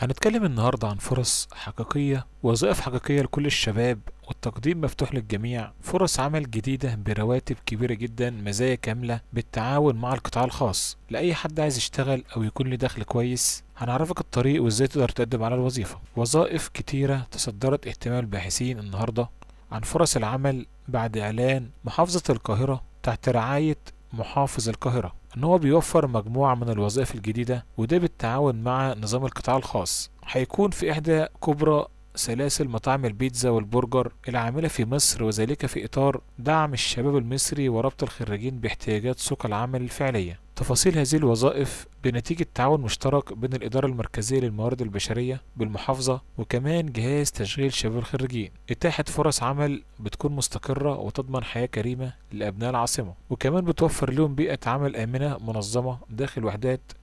هنتكلم النهاردة عن فرص حقيقية، وظائف حقيقية لكل الشباب، والتقديم مفتوح للجميع. فرص عمل جديدة برواتب كبيرة جدا، مزايا كاملة بالتعاون مع القطاع الخاص لأي حد عايز يشتغل أو يكون له دخل كويس. هنعرفك الطريق وإزاي تقدر تقدم على الوظيفة. وظائف كتيرة تصدرت اهتمام الباحثين النهاردة عن فرص العمل بعد إعلان محافظة القاهرة تحت رعاية محافظ القاهرة ان هو بيوفر مجموعة من الوظائف الجديدة، وده بالتعاون مع نظام القطاع الخاص. هيكون في احدى كبرى سلاسل مطاعم البيتزا والبرجر العاملة في مصر، وذلك في إطار دعم الشباب المصري وربط الخريجين باحتياجات سوق العمل الفعلية. تفاصيل هذه الوظائف بنتيجة تعاون مشترك بين الإدارة المركزية للموارد البشرية بالمحافظة وكمان جهاز تشغيل شباب الخريجين. إتاحة فرص عمل بتكون مستقرة وتضمن حياة كريمة لأبناء العاصمة، وكمان بتوفر لهم بيئة عمل آمنة منظمة داخل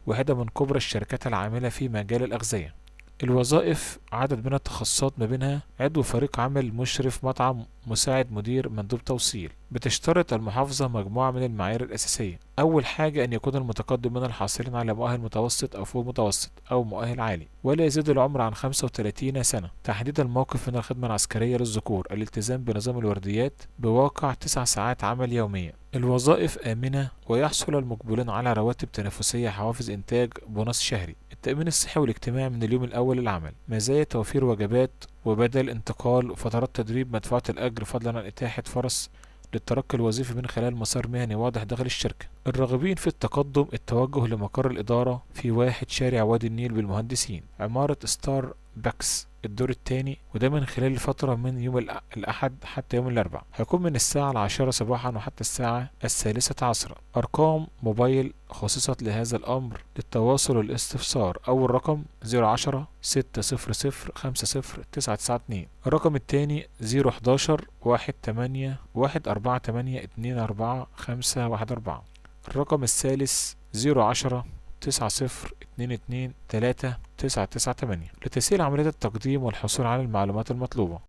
واحدة من كبرى الشركات العاملة في مجال الأغذية. الوظائف عدد من التخصصات، ما بينها عضو فريق عمل، مشرف مطعم، مساعد مدير، مندوب توصيل. بتشترط المحافظة مجموعة من المعايير الأساسية. أول حاجة أن يكون المتقدم من الحاصلين على مؤهل متوسط أو فوق متوسط أو مؤهل عالي، ولا يزيد العمر عن 35 سنة. تحديد الموقف من الخدمة العسكرية للذكور، الالتزام بنظام الورديات بواقع 9 ساعات عمل يوميا. الوظائف آمنة، ويحصل المقبلون على رواتب تنافسية، حوافز إنتاج، بونص شهري. التأمين الصحي والاجتماعي من اليوم الأول للعمل. مزايا توفير وجبات وبدل انتقال وفترات تدريب مدفوعة الأجر، فضلا عن إتاحة فرص للترقي الوظيفي من خلال مسار مهني واضح داخل الشركة. الراغبين في التقدم، التوجه لمقر الإدارة في 1 شارع وادي النيل بالمهندسين، عمارة ستار باكس الدور الثاني، وده من خلال فترة من يوم الأحد حتى يوم الأربعاء. هيكون من الساعة 10 صباحا وحتى الساعة 1 عصرا. أرقام موبايل خصصت لهذا الأمر للتواصل والاستفسار. أول رقم 010 600 50 992. الرقم الثاني 011 18 148 24 الرقم الثالث 010 90 22 3 998 لتسهيل عملية التقديم والحصول على المعلومات المطلوبة.